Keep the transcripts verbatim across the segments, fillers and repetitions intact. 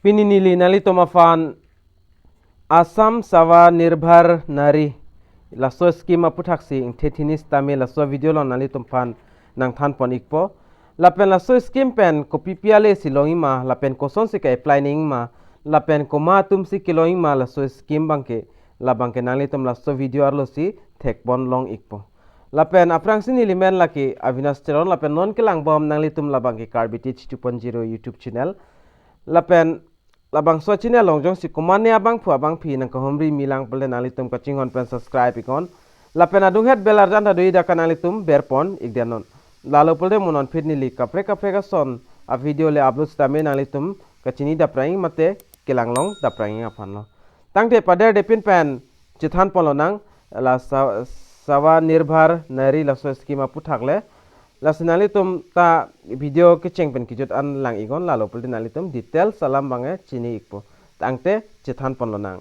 Pini neli nanglitum aphan Assam Swanirbhar Nari laso scheme aputhaksi ingthe thini sitame laso video along nanglitum aphan nangthanpon ikpo. Lapen laso scheme pen kopi pi ale si longji ma, lapen kosonsi ka-apply nangji ma, lapen komat atumsi kelongji ma laso scheme abangke, labangke nanglitum laso video arlosi thekpon long ikpo. Lapen aphrangsi neli men lake Avinash Teron, lapen non kelangbom nanglitum labangke Karbi Teach two point zero YouTube channel. Lapen labangso channel along jongsi komatne abangphu abangphi nangkahumri milang pulote nanglitum kachinghon pen subscribe iknon. Lapen adunghet bell arjan ta do-i, dak ke nanglitum berpon ikdetnon. Lalo pulote mo non phit neli kaprek kaprek ason a-video le upload sitame nanglitum kachini daprang mate kelang long daprang aphanlo. Tangte paderdepin pen chethanpon lonang la Sa-, Swanirbhar Nari laso scheme aputhak le. Lasi nanglitum ta video kecheng pen kejut an lang iknon, lalo pulote nanglitum details alam abangke chini ikpo. Tangte chethanpon lonang.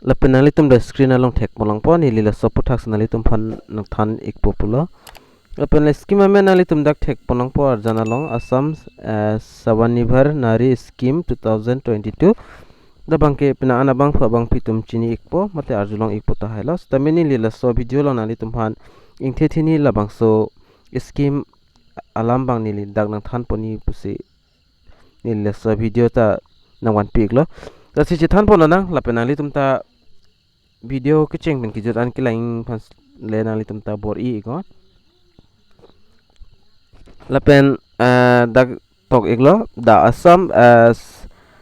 Lapen nanglitum dak screen along thekpon longpo, neli laso aputhak si nanglitum aphan nangthan ikpo pulo. Lapen la scheme amen nanglitum dak thekpon longpo arjan along, Assam, eh, Swanirbhar Nari Scheme two thousand twenty-two. Labangke penang an abangphu abangphi atum chini ikpo mate arjulong ikpo tahai lo. Sitame neli laso video along nanglitum aphan ingthe thini labangso scheme alam abang neli dak nangthanponji pusi neli laso video ta nangvanpi iklo. Lasi chethanpon lonang, lapen nanglitum ta video kecheng pen kejut an kelang aphan le nanglitum ta bor-i iknon. Lapen, eh, dak tok iklo, the Assam, eh,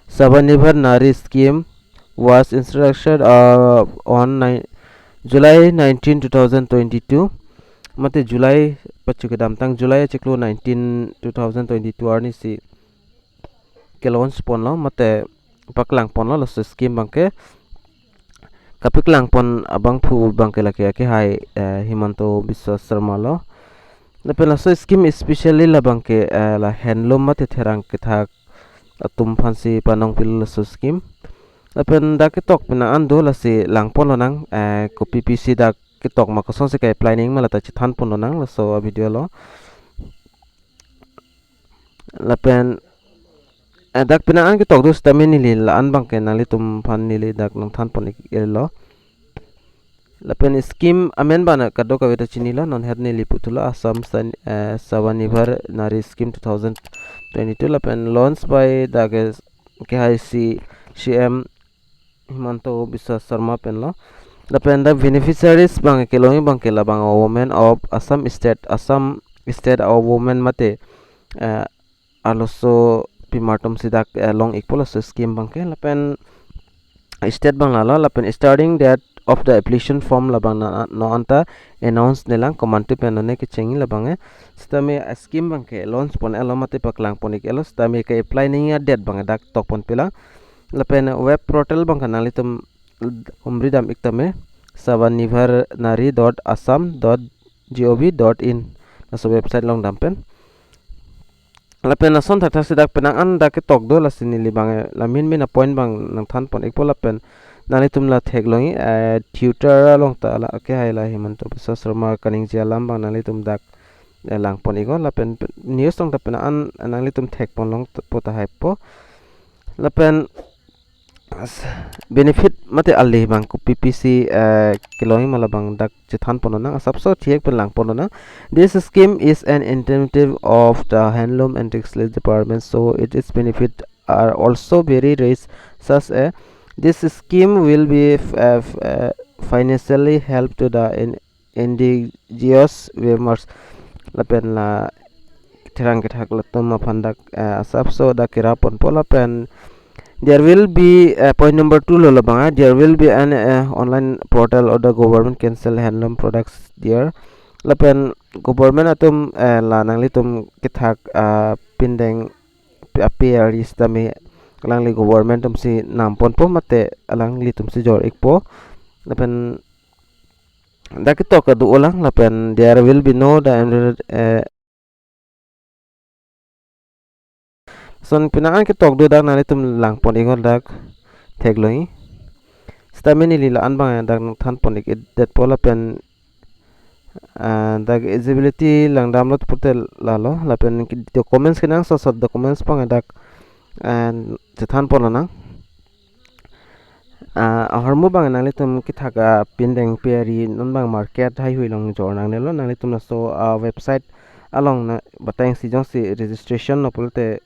Swanirbhar Nari Scheme was introduced, uh, on ni-, July nineteen, two thousand twenty-two. Mate July pachu kedamtang July achiklo nineteen, two thousand twenty-two arni si ke-launch ponlo mate paklangponlo laso scheme abangke. Kapaklangpon abangphu abangke lake akehai, eh, Himanta Biswa Sarma lo. Lapen laso scheme especially labangke, eh, la handloom mate therang kethak atum aphansi panongpilo laso scheme. Lapen dak ketok penang an do, lasi langpon lonang, eh, kopi pisi dak ketok ma, kosonsi ka-apply nangji ma, lata chethanpon lonang laso video lo. Lapen, eh, dak penang an ketok do sitame neli la-an abangke nanglitum aphan neli dak nangthanpon ik-, iklo. Lapen scheme amen abang kadokave ta chinilo, non het neli puthulo, Assam San-, eh, Swanirbhar Nari Scheme two thousand twenty-two, lapen launch by the, ke-, akehai C-, C M Himanta Biswa Sarma pen lo. Lapen dak beneficiaries abang kelongji abangke labang a women of Assam State, Assam State a women mate, eh, arloso pimar atumsi dak, eh, long ikpo laso scheme abangke. Lapen state abang lalo, lapen starting date of the application form labang na, non anta announce nanglang, komantu pen lone kechengji labang, eh. Sitame, eh, scheme abangke launch pon-etlo mate paklangpon ik-etlo, sitame ka-apply nangji a-date abang dak tokpon pilang. Lapen web portal abangke nanglitum humri dam ik tame, swanirbhar nari dot assam dot gov dot in, laso website along dam pen. Lapen lason thakthak si dak penang an dak ketok do, lasi neli abang, eh, la main main a-point abang nangthanpon ikpo. Lapen nanglitum la theklongji, eh, Twitter along ta la akehai la Himanta Biswa Sarma kaningje alam abang nanglitum dak, eh, langpon iknon. Lapen pe-, news along ta penang an, eh, nanglitum thekpon longpo tahai po. Lapen as-, benefit mate ale abang kopi pisi, eh, kelongji ma labang dak chethanpon lonang, asapso thihek pen langpon lonang. This scheme is an initiative of the Handloom and Textiles Department, so its benefit are also very rich, such as this scheme will be f-, uh, f-, uh, financially help to the in-, indigenous farmers. Lapen la therang kethak atum aphan dak, eh, asapso dak keraponpo. Lapen there will be, eh, point number two lo labang, eh, there will be an, eh, online portal of the government can sell handloom products there. Lapen government atum, eh, la nanglitum kethak, ah, pindeng pi-, api ari sitame alangli government atumsi namponpo mate alanglitumsi jor ikpo. Lapen dak ketok kedo-olang, lapen there will be no the, eh, lason penang an ketok do, dak nanglitum langpon iknon, dak theklongji. Sitame neli la-an abang dak nangthanpon ik-edetpo. Lapen Ah, dak eligibility langdamlo pulote lalo, lapen ki documents kenangsot sot documents abang dak, ah, chethan pon lonang. Ah, ahormu abang nanglitum kethak apindeng pi ari non abang market haihui along jor nangnelo, nanglitum laso, ah, website along na batang si jongsi registration lo pulote,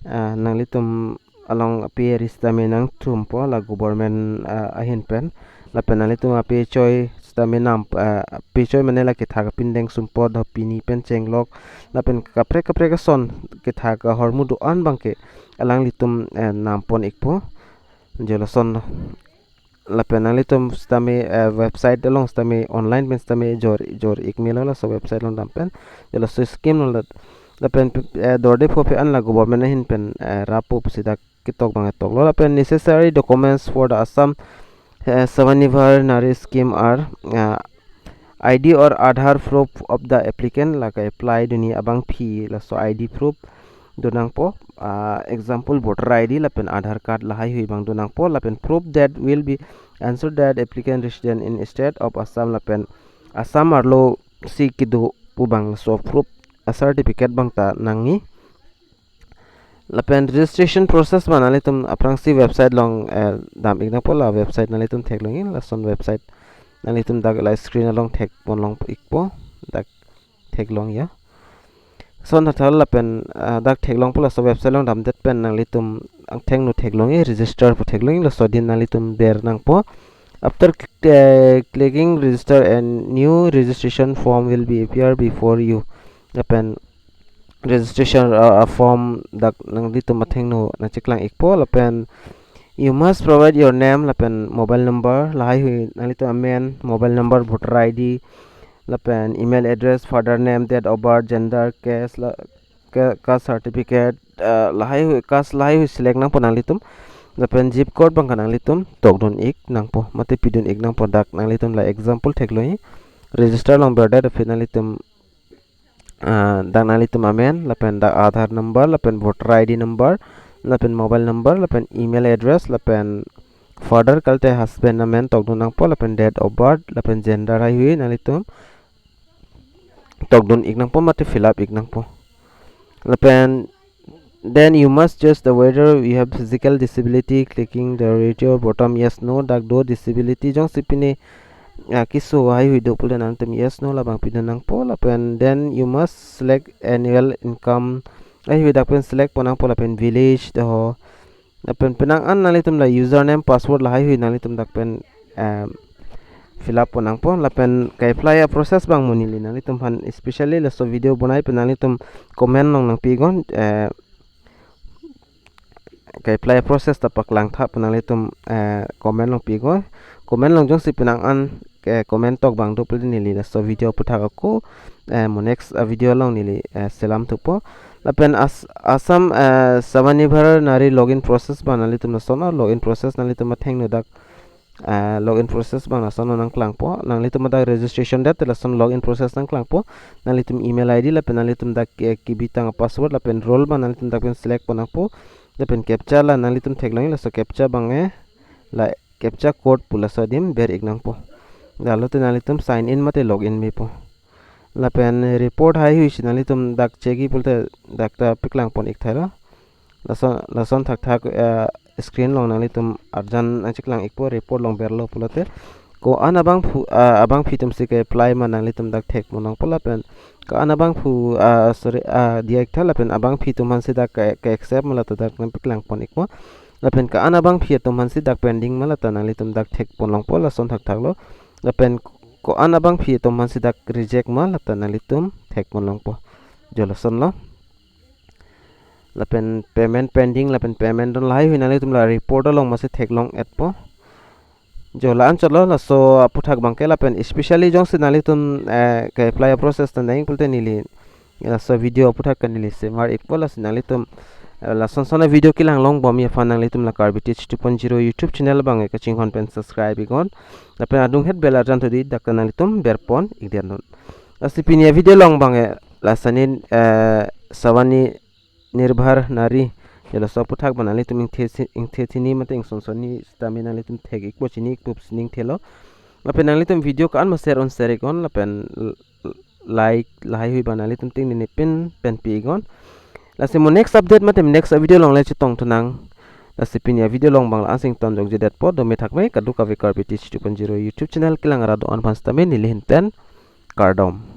ah, nanglitum along api ari sitame nangthumpo la government, ah, ahin pen. Lapen nanglitum api choi sitame nam, ah, api choi mane la kethak apindeng sumpot ho pini pen chenglok. Lapen kaprek kaprek ason kethak ahormu do-an abangke alanglitum, eh, nam pon ikpo. Jo lason. Lapen nanglitum sitame, eh, website along sitame online pen sitame jor, jor ik melo laso website along dam pen. Jo laso scheme along dat. Lapen, eh, dorde pho phe an la government ahin pen, eh, rappo pusi dak ketok abang toklo. Lapen necessary documents for the Assam, eh, Swanirbhar Nari scheme are, eh, I D or Aadhaar proof of the applicant, la ka-apply dunji abangpi laso I D proof do nangpo, ah, example voter I D lapen Aadhaar card lahaihui abang do nangpo, lapen proof that will be ensured that applicant resident in state of Assam lapen Assam arlo si kedo pu abang laso proof a certificate abang ta nangji. Lapen registration process abang nanglitum aphrangsi website along, eh, dam ik nangpo, la website nanglitum theklongji, lason website nanglitum dak la screen along thek pon long ikpo, dak theklongji. Lason thakthak lapen, ah, dak theklongpo laso website along damdet pen nanglitum angthengno theklongji, register pu theklongji, laso adim nanglitum ber nangpo. After cl-, eh, clicking register, a new registration form will be appear before you. Lapen registration, uh, uh, form dak nanglitum athengno nangcheklang ikpo, lapen you must provide your name lapen mobile number, lahaihui nanglitum amen, mobile number, voter I D, lapen email address, father name, date of birth, gender, caste, la, ca-, caste certificate, uh, lahaihui caste lahaihui select nangpo nanglitum. Lapen zip code abang nanglitum tokdun ik nangpo, mate pidun ik nangpo, dak nanglitum la example theklongji. Register along berdet aphi nanglitum, ah, dak nanglitum amen, lapen dak Aadhaar number, lapen voter I D number, lapen mobile number, lapen email address, lapen father kalite husband amen tokdun nangpo, lapen date of birth, lapen gender haihui nanglitum tokdun ik nangpo, mate fill up ik nangpo. Lapen then you must choose the whether you have physical disability, clicking the radio button yes no, dak do disability jongsi pine, ah, keso haihui do pulote nanglitum yes no labang pidun nangpo, lapen then you must select annual income, haihui dak pen select pon nangpo, lapen village do ho, lapen penang an nanglitum la username, password lahaihui nanglitum dak pen, em, fill up pon nangpo, lapen ka-apply a-process abang mo neli nanglitum aphan specially laso video bonai pen nanglitum comment along nangpi iknon, eh, ka-apply a-process ta paklang tha pu nanglitum, eh, comment along pi iknon. Comment along jongsi penang an, eh, comment tok abang do pulote neli laso video aputhak ako, eh, mo next, eh, video along neli, eh, selam thupo. Lapen As-, Assam, eh, Swanirbhar Nari login process abang nanglitum lason, login process nanglitum athengno dak, eh, login process abang lason nangklangpo. Nanglitum dak registration det lason login process nangklangpo. Nanglitum email I D lapen nanglitum dak, eh, kebitang password lapen role abang nanglitum dak pen select pon nangpo. Lapen captcha la nanglitum theklongji, laso captcha abang, eh, la captcha code pu laso adim ber ik nangpo. Lalo te nanglitum sign in mate login mepo. Lapen report haihui si nanglitum dak chekji pulote dak ta paklang pon ik thailo. Lason, lason thakthak, eh, screen along nanglitum arjan nangcheklang ikpo, report along berlo pulote. Ko-an abangphu, ah, abangpi atum si ka-apply ma nanglitum dak thek pon nangpo, lapen ko-an abangphu, ah, sorry, ah, diya ik tha, lapen abangpi atum aphan si dak ka, ka-accept ma la ta dak nangpaklang pon ikpo. Lapen ko-an abangpi atum aphan si dak pending ma la ta nanglitum dak thek pon longpo, lason thakthak lo. Lapen ko-an abangpi atum aphan si dak reject ma la ta nanglitum thek pon longpo. Jo lasonlo. Lapen payment pending, lapen payment dun lahaihui nanglitum la report along masi theklong etpo. Jo la-an chotlo laso aputhak abangke, lapen especially jongsi nanglitum, eh, ka-apply a-process ta nang pulote neli laso video aputhak ke neli semar ikpo, lasi nanglitum, eh, lason son a-video kelang longbomji aphan nanglitum la Karbi Teach two point zero YouTube channel abang, eh, kachinghon pen subscribe iknon. Lapen adunghet bell arjan thodi dak ta nanglitum ber pon ikdet non. Lasi pini a-video along abang, eh, lason in, eh, Swanirbhar Nari, jo laso aputhak abang nanglitum ingthe si, ingthe chini mate ingson sonni sitame nanglitum thek ikpo, chini ikpo pusi ningthelo. Lapen nanglitum video ko-an ma share un share iknon, lapen l-, like, lahai hui abang nanglitum ting nini pin pen pi iknon. Lasi mo next update mate next video along le chetong thunang. Lasi pini avideo along abang la-an si ingtonjok jedetpo, dome thakme, kadokave Karbi Teach two point zero YouTube channel kelang ra do-an aphan sitame neli ahin pen kardom.